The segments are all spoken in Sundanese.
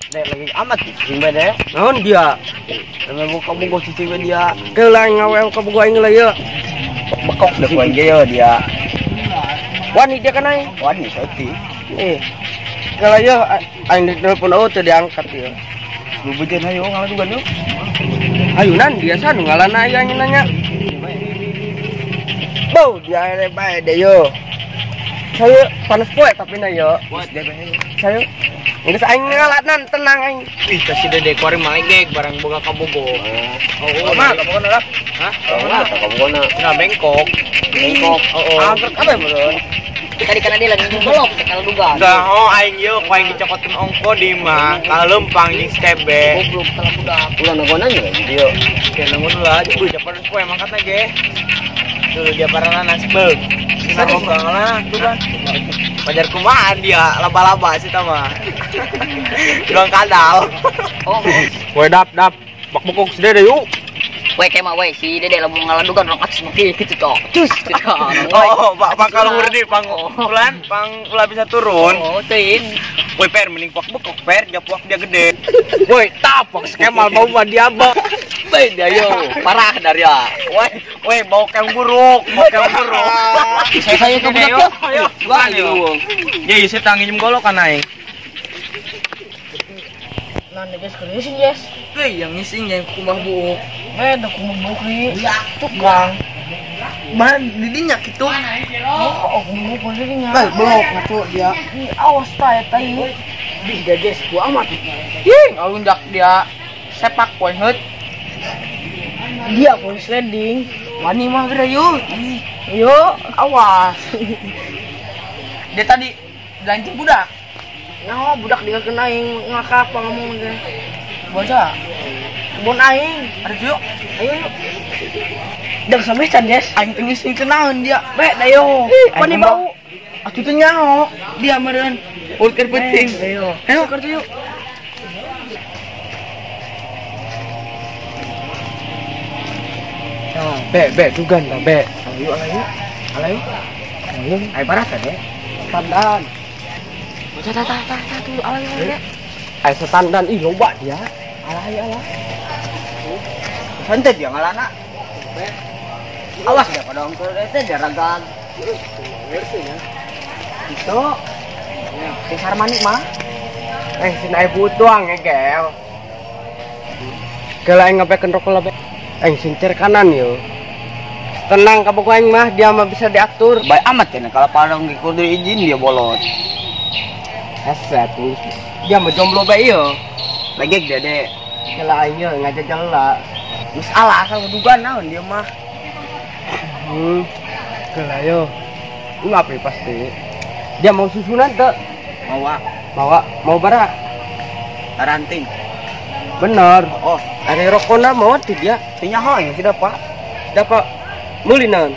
Dek lagi amat cicing bae deh. Naon dia? Rame buka bogoh cicing bae dia. Keula ngawew ka bogoh aing lah ye. Bekok deh ku aing ge ye dia. Wani dia kan aing. Wani saeutik. Keula ye aing telepon eueuh teu diangkat ye. Lu bejeun hayo ngaladugan yuk. Ayunan biasa nu ngalana aing nanya. Bau dia ere bae deh yo. Saya panas poe tapi na yo. Saya geus aing ngalatnan tenang aing. Ih, kasih dede kuari mah gek barang boga ka bogo. Oh, mah ka bogona lah. Hah? Ka bogona. Nah, bengkok. Bengkok. Oh. Angker kabeh meureun. Tadi kana dia lagi golok teh kalau duga. Dah, oh aing ye ku aing dicokotin ongko di mah. Kalempang jeung stebe. Goblok salah budak. Ulah nanggonan ye di dieu. Ke nanggon lah, beuh japan poe mangkatna ge. Dulu dia parana nasi beug. Kita ngobrol lah, tuh kan. Pajar kumaha dia, laba-laba sih tama. Doang kadal. Oh. Woi dap dap, bak bokok si Dede yuk. Woi kema woi si Dede lamun ngaladugan orang atas maki gitu cok. Cus gitu. Oh, pak kalau murni pang bulan, pang ulah bisa turun. Oh, teuing. Woi per mending pak bokok per, japuak dia gede. Woi, tapak skemal bau mah dia bak. Baik dia yo, parah dari ya. Woi, woi bau kang buruk, bau kang buruk. Saya ke budak yo. Ayo, ayo. Ya, saya tangin golok kan aing. Nah, guys, keur ngising, guys. Euy, yang ngising yang kumah buuk. Da kumah buuk nih. Tukang. Man, didinya kitu. Oh, kumah buuk didinya. Eh, belok ngaco dia. Ih, awas ta eta ieu. Ih, dia guys, gua amat. Ih, ngalunjak dia sepak poe heut. Dia polis landing. Wani mah geura yuk. Yo, awas. Dia tadi lanjut budak. Nah, budak dia kena aing ngakak ngomong teh. Bocah. Kebun aing. Ada yuk. Ayo yuk. Dang sampe can, guys. Aing teu ngising kenaon dia. Be, da yo. Wani bau. Atuh teu nyaho. Dia meureun ulker penting. Ayo. Ayo kerja yuk. Be, be, dugan lah, be. Ayo, ayo. Ayo. Ayo, ayo barat deh. Tandan. Tah tah tah tah tuh alay alay. Ayo setandan ih loba dia. Alay alay. Santai dia ngalana. Awas dia pada ongkol teh jaragan. Itu. Sing manik mah. Sin aya butuang ngegel. Geula aing ngabekeun rokok lah be. Aing sincer kanan yo. Tenang kabuk aing mah dia mah bisa diatur. Baik amat ya kalau padang kudu izin dia bolot. Hese tuh. Dia mah jomblo bae yo. Lagi dia deh. Kela aing yo ngajajal lah. Geus alah asal duga naon dia mah. Kela yo. Ngapain pasti. Dia mau susunan teu? Mawa. Mawa, mau bara? Taranting. Bener. Oh, ada rokona mau tuh dia. Teu nyaho aing sih dapat. Dapat meuli naon?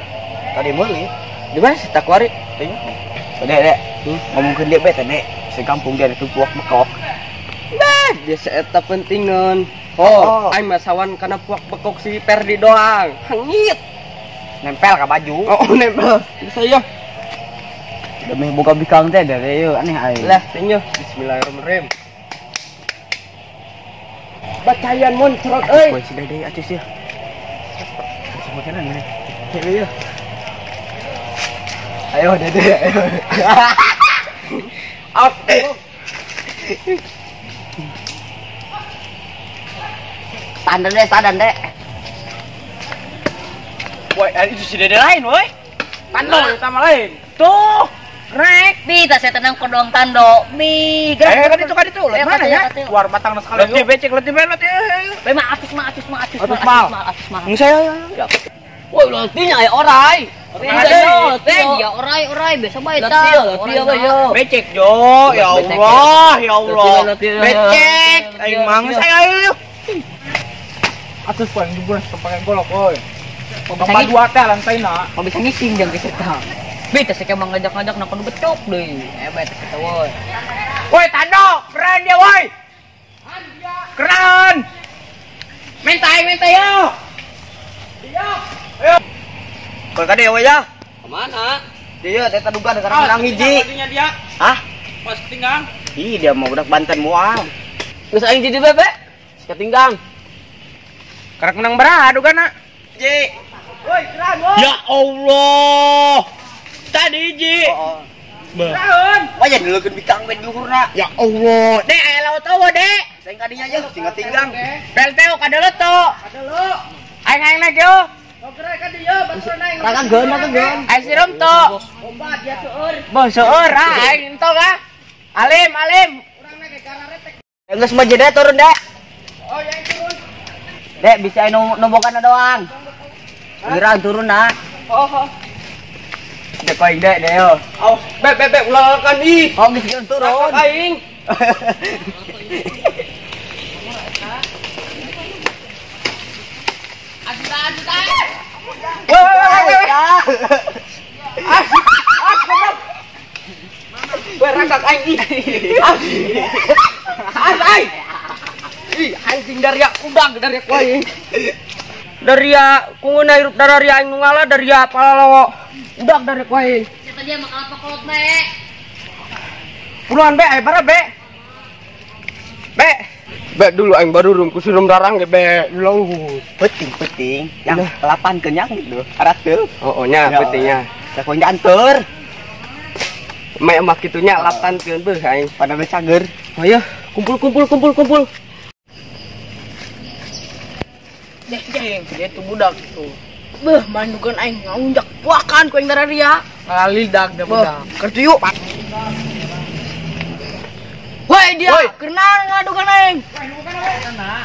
Tadi meuli. Di mana sih takwari? Teu nyaho. Dek, dek. Ngomongkeun dia bete, dek. Sekampung dia itu puak bekok. Bah, dia seeta pentingan. Oh, aing mah sawan kana puak bekok si Perdi doang. Hangit. Nempel ka baju. Oh, nempel. Bisa yo. Demi buka bikang teh deh yo aneh aing. Lah, teh yo. Bismillahirrahmanirrahim. Bacayan moncrot euy. Woi, si Dede atuh sih. Sama kanan nih. Ayo. Ayo Dede. Out. Standar deh, standar deh. Woi, itu si Dede lain, woi. Tando sama lain. Tuh, rek. Bi, tak saya tenang kodong tando. Bi, gerak. Kan itu kan itu. Mana ya? Keluar batang sekali. Letih becek, letih belet. Be mah atus mah atus mah atus mah atus mah. Saya. Woi, letihnya aya orai. Ya orai orai biasa bae ta. Becek jo, ya Allah, ya Allah. Becek, aing mang saya ayo. Atus paling jebul pakai golok woi. Bapak dua teh lantaina. Mau bisa ngising jang geus eta. Be teh saya mah ngajak-ngajak na kudu becok deui. Be teh kita woi. Woi tando, keren dia woi. Keren. Mentai mentai yo. Ayo. Kau kade woi ya? Kemana? Dia teh duga karena menang hiji. Dia. Hah? Pas ketinggalan. Ih, dia mau budak Banten moal. Geus aing jadi bebe. Ketinggang. Karak menang beradu kan, nak? Ji. Woi, keren, woi. Ya Allah. Tadi Ji. Keren. Wah, jadi leukeun bikang we luhurna. Ya Allah. Dek, aya laut eueuh, Dek. Sing kadinya ye, sing ketinggang. Pelteo kadeleto. Kadelo. Aing-aing naik yo. Rakang geun, rakang geun. Aing sirum to. Obat ya seueur. Boh seueur ah aing entong ah. Alim, alim. Urang mah ge kararetek. Geus mah jeda turun, Dek. Oh, ya turun. Dek, bisa nombokan doang. Wirang turun nah. Oh, oh. Dek koing dek, dek yo. Awas, beb beb beb ulah kan ih. Oh, geus geus turun. Aing. Woi, rakak aing ih. Ah, aing. Ih, anjing daria udang daria ku aing. Daria kunguna hirup daria aing nu ngalah daria palalawo. Udang daria ku aing. Siapa dia makan apa kolot bae? Puluhan be, bara be. Be. Be dulu aing baru ku sirum darang ge be dulu. Penting-penting yang lapan kenyang gitu. Arat teu. Oh, oh nya pentingnya. Sakonya anteur. Mek mah kitunya lapan keun beuh aing. Pada be cager. Oh iya, kumpul kumpul kumpul kumpul. Deh, dia tuh budak tuh. Beuh, mandukan aing ngaunjak puakan ku aing dararia. Ngalidak da budak. Kertu yuk. Woi dia, kenal ngadukan aing.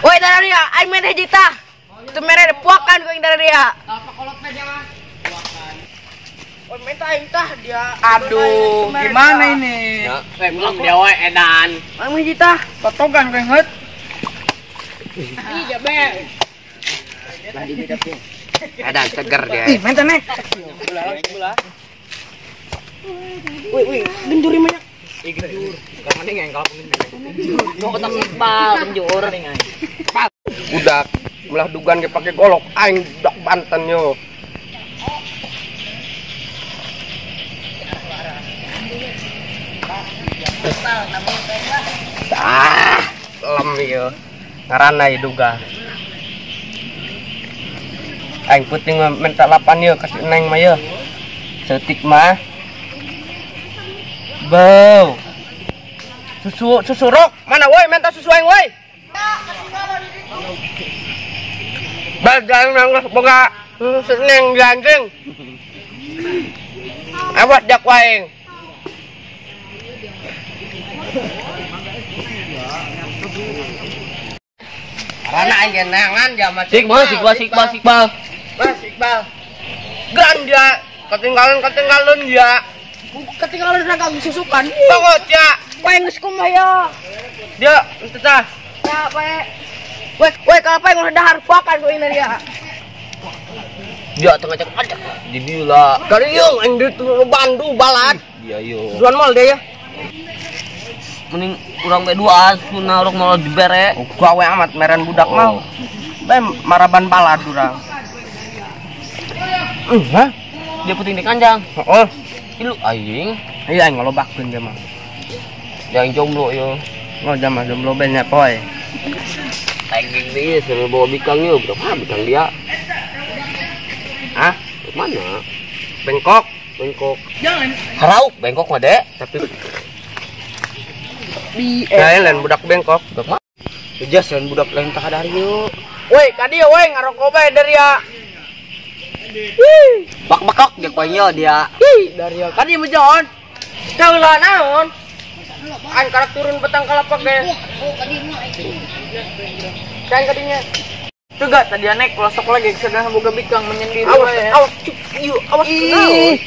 Woi dararia, aing mere hiji tah. Teu mere puakan ku aing dararia. Apa kolot mah dia mah? Puakan. Woi minta aing tah dia. Aduh, gimana ini? Ya, belum dia we edan. Aing hiji tah. Totogan ku inget. Ih, jabe. Edan seger dia. Ih, minta nek. Sebelah. Woi, woi, genjuri banyak. Ih, genjur. Kamane ngengkal genjur. Mau kotak Iqbal, genjur. Budak melah dugan ge pake golok aing budak Banten yo. Ah, lem yo. Ngaranna ieu duga. Aing penting minta lapan yo kasih neng mah yo. Seutik mah. Bau. Susu susu rok mana woi minta susu aing woi. Bagang nang boga susu neng anjing. Awas jak waeng. Karena aing genangan jaman Iqbal, Iqbal, Iqbal, Iqbal. Mas Iqbal. Gran dia ketinggalan dia. Ketinggalan rangka susukan. Bangot ya. Wae geus kumaha ya. Dia ente tah. Ya wae. Woi, woi kalapa yang dahar puakan ku ini dia. Dia tengah cek-cek. Di bila. Kariung aing di Bandu balad. Dia yo. Susuan mal dia ya. Mending urang be dua sunah urang mau dibere. Gawe amat meren budak mau. Be maraban balad urang. Hah? Dia puting di kanjang. Heeh. Ilu aing. Iya aing ngalobakeun dia mah. Jangan jomblo yo. Oh jama jomblo ben nya poe. Tagging dia sambil bawa bikang yo, berapa bikang dia? Hah? Mana? Bengkok, bengkok. Jangan. Harauk bengkok mah, Dek. Tapi Nah, lain budak bengkok. Budak mah. Jas lain budak lain tak ada yo. Woi, kadi woi ngarokok bae dari ya. Bak bekok dia koinyo dia. Ih, dari ya. Kadi mejon. Teu lah naon. Aing karak turun petang kalapak ge. Kan kadinya. Juga tadi naik pelosok lagi sedang boga bikang menyendiri. Awas, awas, cuk, yuk, awas. Ih,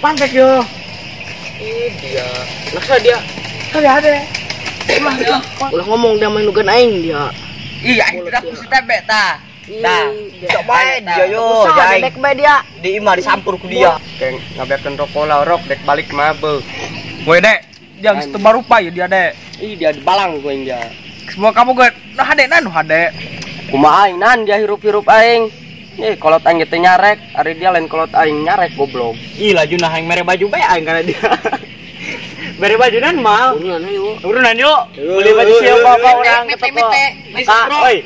pantek yo. Ih, dia. Naksa dia. Ada ada. Ulah ngomong dia main dugan aing dia. Ih, aing tidak kusi tebe tah. Tah. Coba dia yo, jaing. Dek bae dia. Di imah disampur ku dia. Keng ngabeakeun rokok lah rok dek balik mah beuh. Woi, Dek. Jangan setebar rupa ya dia, Dek. Ih, dia balang gue dia. Semua kamu gue nah hade nan hade. Kumaha aing nan dia hirup-hirup aing. Ih, kolot aing teh nyarek, ari dia lain kolot aing nyarek goblok. Ih, laju nah aing mere baju bae aing kana dia. Bere bajunan mal. Urunan yuk. Beli baju siapa apa orang ke toko. Oi.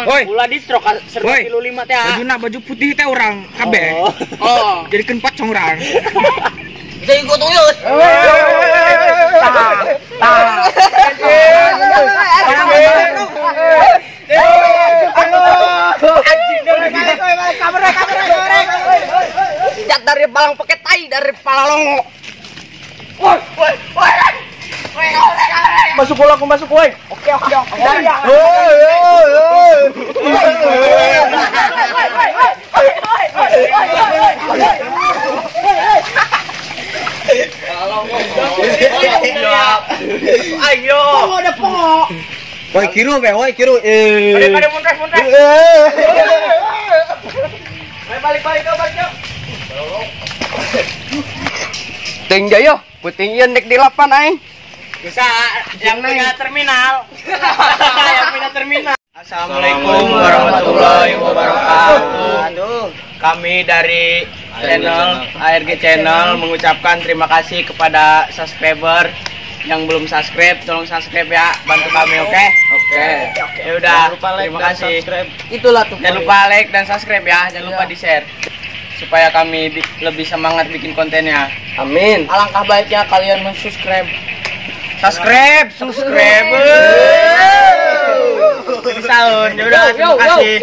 Oi. Ulah distro serba 35 teh. Bajuna baju putih teh orang kabeh. Oh. Jadikeun pocong urang. Bisa ikut tuyul. Jat dari balang pakai tai dari palalongo. Woi, woi, woi. Masuk bola, aku masuk, woi. Oke, oke, oke. Woi, woi, woi. Ayo. Ada pongok. Woi kiru be, woi kiru. Pada muntres, muntres. Balik, balik, balik, yuk. Ting jayo, puting ieu nek di lapan aing. Bisa yang punya terminal. Yang punya terminal. Assalamualaikum warahmatullahi wabarakatuh. Kami dari channel ARG Channel mengucapkan terima kasih kepada subscriber yang belum subscribe, tolong subscribe ya, bantu kami, oke? Oke. Ya udah, terima kasih. Itulah tuh. Jangan lupa like dan subscribe ya, jangan lupa di-share supaya kami lebih semangat bikin kontennya. Amin. Alangkah baiknya kalian mensubscribe. Subscribe, subscribe. Bisa, ya udah, terima kasih.